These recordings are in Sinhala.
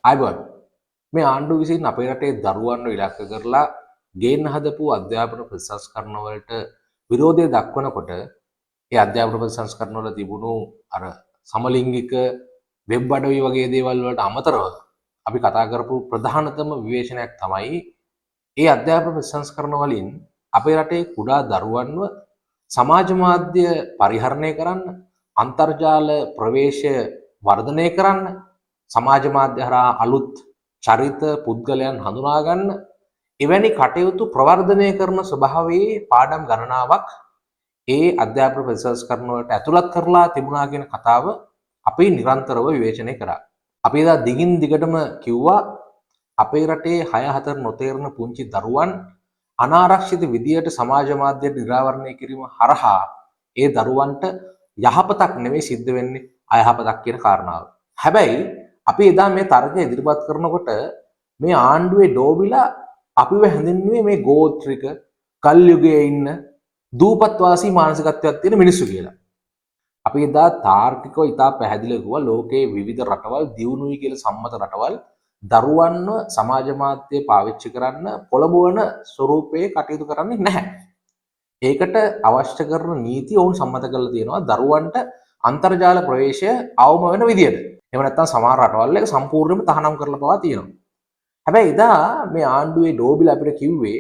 ආයුබෝවන්. මේ ආණ්ඩුව විසින් අපේ රටේ දරුවන්ව ඉලක්ක කරලා ගේන්න හදපු අධ්‍යාපන ප්‍රතිසංස්කරණ වලට විරෝධය දක්වනකොට ඒ අධ්‍යාපන ප්‍රතිසංස්කරණ වල තිබුණු අර සමලිංගික වෙබ් අඩවි වගේ දේවල් වලට අමතරව අපි කතා කරපු ප්‍රධානතම විවේචනයක් තමයි ඒ අධ්‍යාපන ප්‍රතිසංස්කරණ වලින් අපේ රටේ කුඩා දරුවන්ව සමාජ මාධ්‍ය පරිහරණය කරන්න, අන්තර්ජාල ප්‍රවේශය වර්ධනය කරන්න, සමාජ මාධ්‍ය හරහා අලුත් චරිත පුද්ගලයන් හඳුනා ගන්න එවැනි කටයුතු ප්‍රවර්ධනය කරන ස්වභාවයේ පාඩම් ගණනාවක් ඒ අධ්‍යාපන ප්‍රතිසංස්කරණ වලට ඇතුළත් කරලා තිබුණා කියන කතාව අපි නිරන්තරව විවේචනය කරා. අපි එදා දිගින් දිගටම කිව්වා අපේ රටේ 6 4 නොතේරෙන පුංචි දරුවන් අනාරක්ෂිත විදියට සමාජ මාධ්‍යයට නිරාවරණය කිරීම හරහා ඒ දරුවන්ට යහපතක් නෙවෙයි සිද්ධ වෙන්නේ, අයහපතක් කියන කාරණාව. හැබැයි අපි එදා මේ තර්කය ඉදිරිපත් කරනකොට මේ ආණ්ඩුවේ ඩෝබිලා අපිව හැඳින්වුවේ මේ ගෝත්‍රික කල්යුගයේ ඉන්න දූපත් වාසී මානසිකත්වයක් තියෙන මිනිස්සු කියලා. අපි එදා තාර්කිකව ඉතා පැහැදිලිව කිව්වා ලෝකයේ විවිධ රටවල්, දියුණුයි කියලා සම්මත රටවල්, දරුවන්ව සමාජ මාධ්‍ය පාවිච්චි කරන්න පොළඹවන ස්වරූපයේ කටයුතු කරන්නේ නැහැ. ඒකට අවශ්‍ය කරන නීති ඔවුන් සම්මත කරලා තියෙනවා දරුවන්ට අන්තර්ජාල ප්‍රවේශය අවම වෙන විදියට. එහෙම නැත්නම් සමහර රටවල් එක සම්පූර්ණයෙන්ම තහනම් කරලා පවා තියෙනවා. හැබැයි එදා මේ ආණ්ඩුවේ ඩෝබිලා අපිට කිව්වේ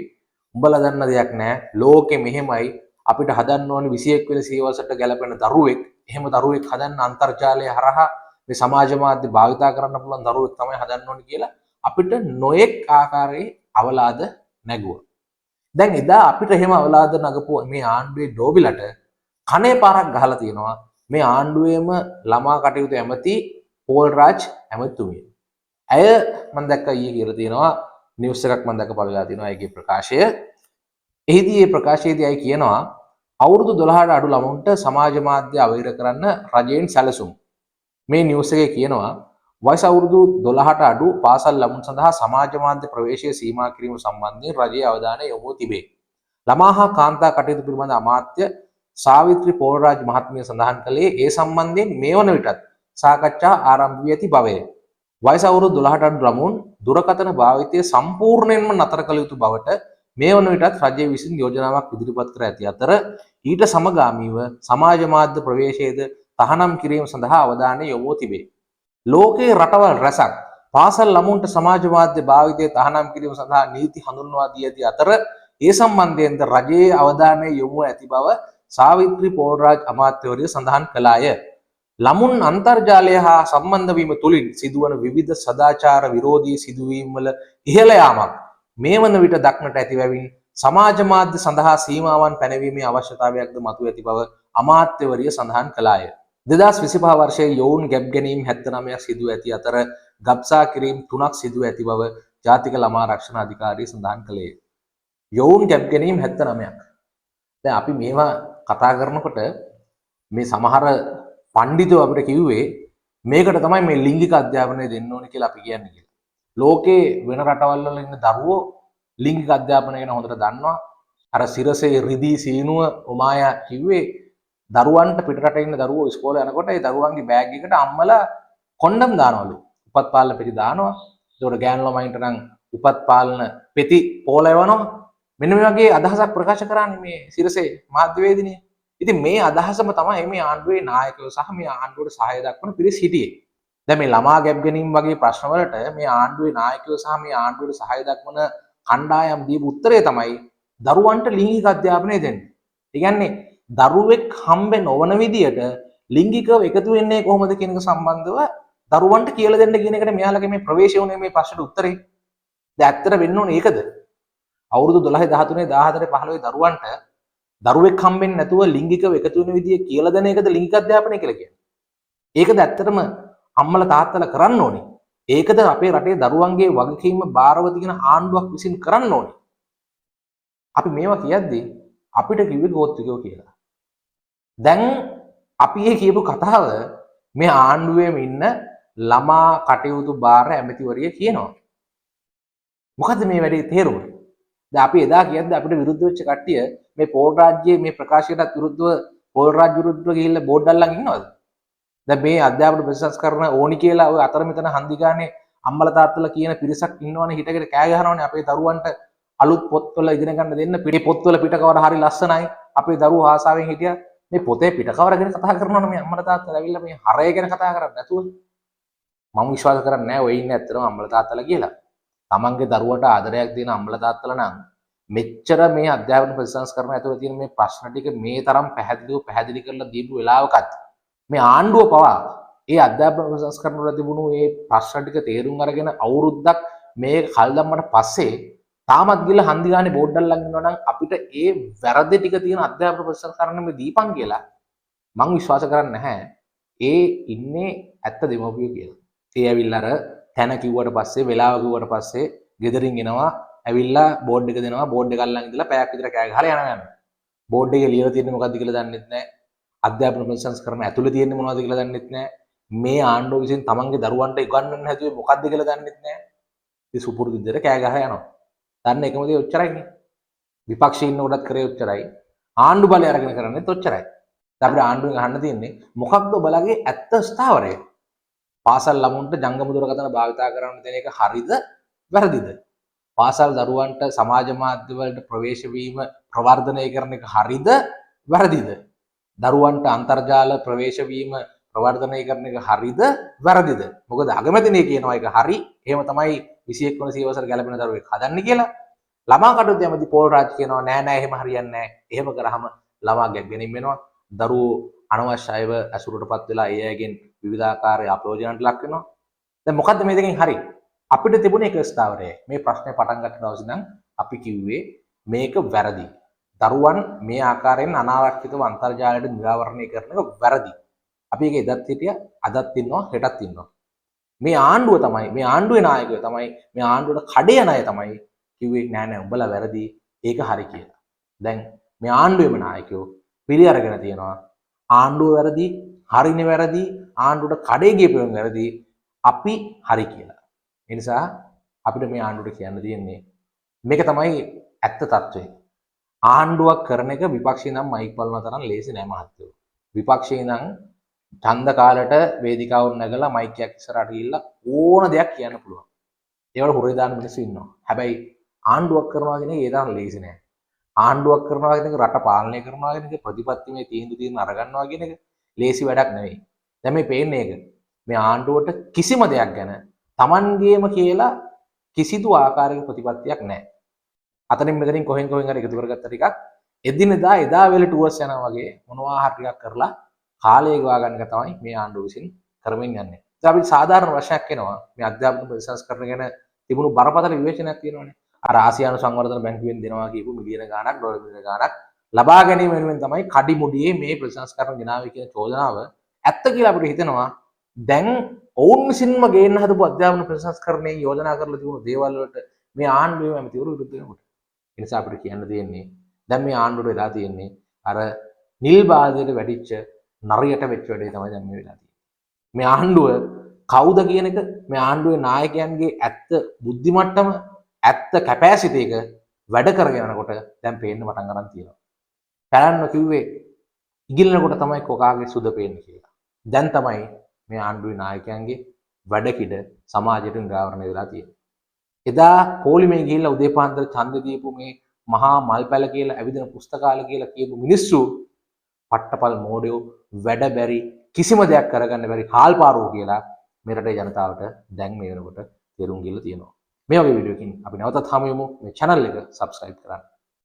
උඹලා දන්න දෙයක් නෑ, ලෝකෙ මෙහෙමයි, අපිට හදන්න ඕනේ 21 වෙනි සියවසට ගැලපෙන දරුවෙක්. එහෙම දරුවෙක් හදන්න අන්තර්ජාලය හරහා මේ සමාජ මාධ්‍ය භාවිතා කරන්න පුළුවන් දරුවෙක් තමයි හදන්න ඕනේ කියලා අපිට නොයෙක් ආකාරයේ අවලාද නැගුවා. දැන් එදා අපිට එහෙම අවලාද නගපු මේ ආණ්ඩුවේ ඩෝබිලට කනේ පාරක් ගහලා තියෙනවා මේ ආණ්ඩුවේම ළමා කටයුතු ඇමති පෝල් රාජ් ඇමතිතුමිය. ඇය මම දැක්කා ඊයේ කියලා තියෙනවා, නිවුස් එකක් මම දැක්ක පළලා තියෙනවා ඇයගේ ප්‍රකාශය. එහිදී මේ ප්‍රකාශයේදී ඇය කියනවා අවුරුදු 12ට අඩු ළමුන්ට සමාජ මාධ්‍ය අවහිර කරන්න රජයෙන් සැලසුම්. මේ නිවුස් එකේ කියනවා වයස අවුරුදු 12ට අඩු පාසල් ළමුන් සඳහා සමාජ මාධ්‍ය ප්‍රවේශය සීමා කිරීම සම්බන්ධයෙන් රජයේ අවධානය යොමු තිබේ. ළමා හා කාන්තා කටයුතු පිළිබඳ අමාත්‍ය සාවිත්‍රි පෝල්රාජ් මහත්මිය සඳහන් කළේ ඒ සම්බන්ධයෙන් මේ වන විටත් සාකච්ඡා ආරම්භ වී ඇති බවය. වයස අවුරුදු 12ට අඩු ළමුන් දුරකථන භාවිතය සම්පූර්ණයෙන්ම නතර කළ යුතු බවට මේ වන විටත් රජය විසින් යෝජනාවක් ඉදිරිපත් කර ඇති අතර ඊට සමගාමීව සමාජ මාධ්‍ය ප්‍රවේශයේද තහනම් කිරීම සඳහා අවධානය යොමු තිබේ. ලෝකයේ රටවල් රැසක් පාසල් ළමුන්ට සමාජ මාධ්‍ය භාවිතය තහනම් කිරීම සඳහා නීති හඳුන්වා දී ඇති අතර ඒ සම්බන්ධයෙන්ද රජයේ අවධානය යොමු ඇති බව සාවිත්‍රි පෝල්රාජ් අමාත්‍යවරිය සඳහන් කළාය. ළමුන් අන්තර්ජාලය හා සම්බන්ධ වීම තුළින් සිදුවන විවිධ සදාචාර විරෝධී සිදුවීම් වල ඉහළ යාමක් මේ වන විට දක්නට ඇති බැවින් සමාජ මාධ්‍ය සඳහා සීමාවන් පැනවීමේ අවශ්‍යතාවයක්ද මතුව ඇති බව අමාත්‍යවරිය සඳහන් කළාය. 2025 වර්ෂයේ යොවුන් ගැබ් ගැනීම 79ක් සිදුව ඇති අතර ගබ්සා කිරීම 3ක් සිදුව ඇති බව ජාතික ළමා ආරක්ෂණ අධිකාරිය සඳහන් කළේය. යොවුන් ගැබ් ගැනීම 79ක්. දැන් අපි මේවා කතා කරනකොට මේ සමහර පණ්ඩිතයෝ අපිට කිව්වේ මේකට තමයි මේ ලිංගික අධ්‍යාපනය දෙන්න ඕනේ කියලා අපි කියන්නේ කියලා. ලෝකේ වෙන රටවල් වල ඉන්න දරුවෝ ලිංගික අධ්‍යාපනය ගැන හොඳට දන්නවා. අර සිරසේ රිදී සීනුව ඔමායා කිව්වේ දරුවන්ට පිටරට ඉන්න දරුවෝ ඉස්කෝලේ යනකොට ඒ දරුවන්ගේ බෑග් එකට අම්මලා කොන්ඩම් දානවලු. උපත් පාලන පෙති දානවා. ඒතකොට ගෑනු ළමයින්ට නම් උපත් පාලන පෙති පෝල එවනවා. මෙන්න මේ වගේ අදහසක් ප්‍රකාශ කරන්නේ මේ සිරසේ මාධ්‍යවේදිනිය. ඉතින් මේ අදහසම තමයි මේ ආණ්ඩුවේ නායකයෝ සහ මේ ආණ්ඩුවට සහාය දක්වන පිරිස් හිටියේ. දැන් මේ ළමා ගැබ් ගැනීම වගේ ප්‍රශ්න වලට මේ ආණ්ඩුවේ නායකයෝ සහ මේ ආණ්ඩුවට සහාය දක්වන කණ්ඩායම් දීපු උත්තරය තමයි දරුවන්ට ලිංගික අධ්‍යාපනය දෙන්න. ඒ කියන්නේ දරුවෙක් හම්බ නොවන විදියට ලිංගිකව එකතු වෙන්නේ කොහොමද කියන එක සම්බන්ධව දරුවන්ට කියලා දෙන්න කියන එකට මෙයාලගේ මේ ප්‍රවේශය වුණේ මේ ප්‍රශ්නෙට උත්තරේ. දැන් ඇත්තට වෙන්න ඕනේ ඒකද? අවුරුදු 12 13 14 15 දරුවන්ට දරුවෙක් හම්බෙන්නේ නැතුව ලිංගිකව එකතු වෙන විදිය කියලා දෙන එකද ලිංගික අධ්‍යාපනය කියලා කියන්නේ? ඒකද ඇත්තටම අම්මලා තාත්තලා කරන්න ඕනේ? ඒකද අපේ රටේ දරුවන්ගේ වගකීම බාරව තියෙන ආණ්ඩුවක් විසින් කරන්න ඕනේ? අපි මේවා කියද්දී අපිට කිව්වේ ගෝත්‍රිකයෝ කියලා. දැන් අපි මේ කියපු කතාව මේ ආණ්ඩුවේම ඉන්න ළමා කටයුතු භාර ඇමතිවරිය කියනවා. මොකද්ද මේ වැඩේ තේරුම? දැන් අපි එදා කියද්දී අපිට විරුද්ධ වෙච්ච කට්ටිය මේ පෝල් රාජ්‍යයේ මේ ප්‍රකාශයටත් විරුද්ධව පෝල් රාජ්‍ය විරුද්ධව ගිහිල්ලා බෝඩ් අල්ලන් ඉන්නවද? දැන් මේ අධ්‍යාපන ප්‍රතිසංස්කරණ ඕනි කියලා ඔය අතර මෙතන හන්දි ගානේ අම්මලා තාත්තලා කියන පිරිසක් ඉන්නවනේ හිටගෙන කෑ ගහනවනේ අපේ දරුවන්ට අලුත් පොත්වල ඉගෙන ගන්න දෙන්න, පිටේ පොත්වල පිටකවර හරි ලස්සනයි, අපේ දරුවෝ ආසාවෙන් හිටියා. මේ පොතේ පිටකවර ගැන කතා කරනවනේ මේ අම්මලා තාත්තලා ඇවිල්ලා මේ හරය ගැන කතා කරන්නේ නැතුව. මම විශ්වාස කරන්නේ නැහැ ඔය ඉන්නේ ඇත්තටම අම්මලා තාත්තලා කියලා. තමන්ගේ දරුවට ආදරයක් දෙන අම්මලා තාත්තලා නම් මෙච්චර මේ අධ්‍යාපන ප්‍රතිසංස්කරණ ඇතුළේ තියෙන මේ ප්‍රශ්න ටික මේ තරම් පැහැදිලිව පැහැදිලි කරලා දීපු වෙලාවකත් මේ ආණ්ඩුව පවා ඒ අධ්‍යාපන ප්‍රතිසංස්කරණ වල තිබුණු ඒ ප්‍රශ්න ටික තේරුම් අරගෙන අවුරුද්දක් මේ කල් දැම්මට පස්සේ තාමත් ගිහලා හන්දි ගානේ බෝඩ් එක ළඟ ඉන්නවා නම් අපිට ඒ වැරදි ටික තියෙන අධ්‍යාපන ප්‍රතිසංස්කරණ මේ දීපන් කියලා මං විශ්වාස කරන්නේ නැහැ. ඒ ඉන්නේ ඇත්ත දෙමව්පියෝ කියලා. ඒ ඇවිල්ලා අර තැන කිව්වට පස්සේ වෙලාව කිව්වට පස්සේ ගෙදරින් එනවා, ඇවිල්ලා බෝඩ් එක දෙනවා, බෝඩ් එක අල්ලන් ඉඳලා පැයක් විතර කෑ ගහලා යනවා යනවා. බෝඩ් එකේ ලියලා තියෙන්නේ මොකද්ද කියලා දන්නෙත් නැහැ. අධ්‍යාපන ප්‍රතිසංස්කරණ ඇතුලේ තියෙන්නේ මොනවද කියලා දන්නෙත් නැහැ. මේ ආණ්ඩුව විසින් තමන්ගේ දරුවන්ට උගන්වන්න හැදුවේ මොකද්ද කියලා දන්නෙත් නැහැ. ඉතින් සුපුරුදු විදිහට කෑ ගහලා යනවා. දන්න එකම දේ ඔච්චරයිනේ. විපක්ෂයේ ඉන්න කොටත් කරේ ඔච්චරයි. ආණ්ඩු බලය අරගෙන කරන්නේත් ඔච්චරයි. දැන් අපිට ආණ්ඩුවෙන් අහන්න තියෙන්නේ මොකක්ද ඔබලගේ ඇත්ත ස්ථාවරය? පාසල් ළමුන්ට ජංගම දුරකථන භාවිතා කරන්න දෙන එක හරිද වැරදිද? පාසල් දරුවන්ට සමාජ මාධ්‍ය වලට ප්‍රවේශ වීම ප්‍රවර්ධනය කරන එක හරිද වැරදිද? දරුවන්ට අන්තර්ජාල ප්‍රවේශ වීම ප්‍රවර්ධනය කරන එක හරිද වැරදිද? මොකද අගමැතිනිය කියනවා ඒක හරි, එහෙම තමයි 21 වන සියවසට ගැලපෙන දරුවෙක් හදන්නේ කියලා. ළමා කටයුතු ඇමති පෝල් රාජ් කියනවා නෑ නෑ එහෙම හරියන්නේ නෑ, එහෙම කරාම ළමා ගැප් ගැනීම වෙනවා, දරුවෝ අනවශ්‍ය අයව ඇසුරටපත් වෙලා ඒ අයගෙන් විවිධාකාරයේ අපයෝජනට ලක් වෙනවා. දැන් මොකද්ද මේ දෙකෙන් හරි? අපිට තිබුණේ එක ස්ථාවරයයි. මේ ප්‍රශ්නේ පටන් ගන්න දවසේ ඉඳන් අපි කිව්වේ මේක වැරදි. දරුවන් මේ ආකාරයෙන් අනාරක්ෂිතව අන්තර්ජාලයට නිරාවරණය කරන එක වැරදි. අපි ඒක එදත් හිටියා, අදත් ඉන්නවා, හෙටත් ඉන්නවා. මේ ආණ්ඩුව තමයි, මේ ආණ්ඩුවේ නායකයෝ තමයි, මේ ආණ්ඩුවට කඩේ යන අය තමයි කිව්වේ නෑ නෑ උඹලා වැරදි, ඒක හරි කියලා. දැන් මේ ආණ්ඩුවේම නායකයෝ පිළි අරගෙන තියෙනවා ආණ්ඩුව වැරදි, හරිනේ වැරදි, ආණ්ඩුවට කඩේ ගියපුවම වැරදි, අපි හරි කියලා. ඒ නිසා අපිට මේ ආණ්ඩුවට කියන්න තියෙන්නේ මේක තමයි ඇත්ත తත්වය. ආණ්ඩුවක් කරන එක විපක්ෂේ නම් මයික් බලන තරම් ලේසි නෑ මහත්තයෝ. විපක්ෂේ නම් ඡන්ද කාලෙට වේදිකාවට නැගලා මයික් එකක් ඉස්සරහට ගිහිල්ලා ඕන දෙයක් කියන්න පුළුවන්. ඒවල හොරේ දාන මිනිස්සු ඉන්නවා. හැබැයි ආණ්ඩුවක් කරනවා කියන එක ඒ තරම් ලේසි නෑ. ආණ්ඩුවක් කරනවා කියන එක, රට පාලනය කරනවා කියන එක, ප්‍රතිපත්තිමය තීන්දුව తీරන අරගන්නවා කියන එක ලේසි වැඩක් නෙවෙයි. දැන් මේ පේන්නේ ඒක. මේ ආණ්ඩුවට කිසිම දෙයක් ගැන Tamanගේම කියලා කිසිදු ආකාරයක ප්‍රතිපත්තියක් නැහැ. අතනින් මෙතනින් කොහෙන් කොහෙන් හරි එකතු කරගත්ත ටිකක් එදිනෙදා එදා වෙල ටුවර්ස් යනවා වගේ මොනවා හරි ටිකක් කරලා කාලය ගෙවා ගන්න එක තමයි මේ ආණ්ඩුව විසින් කරමින් යන්නේ. ඉතින් අපි සාධාරණ ප්‍රශ්නයක් එනවා. මේ අධ්‍යාපන ප්‍රතිසංස්කරණ ගැන තිබුණු බරපතල විවේචනයක් තියෙනවානේ. අර ආසියානු සංවර්ධන බැංකුවෙන් දෙනවා කියපු මිලියන ගාණක් ඩොලර් මිලියන ගාණක් ලබා ගැනීම වෙනුවෙන් තමයි කඩිමුඩියේ මේ ප්‍රතිසංස්කරණ ගෙනාවේ කියන චෝදනාව ඇත්ත කියලා අපිට හිතෙනවා. දැන් ඔවුන් විසින්ම ගේන්න හදපු අධ්‍යාපන ප්‍රතිසංස්කරණයේ යෝජනා කරලා තිබුණු දේවල් වලට මේ ආණ්ඩුවේ ඇමතිවරු විරුද්ධ වෙනකොට. ඒ නිසා අපිට කියන්න තියෙන්නේ දැන් මේ ආණ්ඩුවට වෙලා තියෙන්නේ අර නිල් බාධයට වැටිච්ච නරියට වෙච්ච වැඩේ තමයි දැන් මේ වෙලා තියෙන්නේ. මේ ආණ්ඩුව කවුද කියන එක, මේ ආණ්ඩුවේ නායකයන්ගේ ඇත්ත බුද්ධි මට්ටම, ඇත්ත කැපැසිටි එක වැඩ කරගෙන යනකොට දැන් පේන්න පටන් ගන්න තියෙනවා. පැලන්න කිව්වේ ඉගිලනකොට තමයි කොකාගේ සුද පේන්නේ කියලා. දැන් තමයි මේ ආණ්ඩුවේ නායකයන්ගේ වැඩකිඩ සමාජයට නිරාවරණය වෙලා තියෙන්නේ. එදා පොලිමේ ගිහිල්ලා උදේ පාන්දර ඡන්දෙ දීපු මේ මහා මල්පැල කියලා ඇවිදින පුස්තකාල කියලා කියපු මිනිස්සු පට්ටපල් මෝඩයෝ, වැඩ බැරි, කිසිම දෙයක් කරගන්න බැරි හාල්පාරුවෝ කියලා මේ රටේ ජනතාවට දැන් මේ වෙනකොට තේරුම් ගිහලා තියෙනවා. මේ වගේ වීඩියෝ එකකින් අපි නැවතත් හමු වෙමු. මේ channel එක subscribe කරන්න.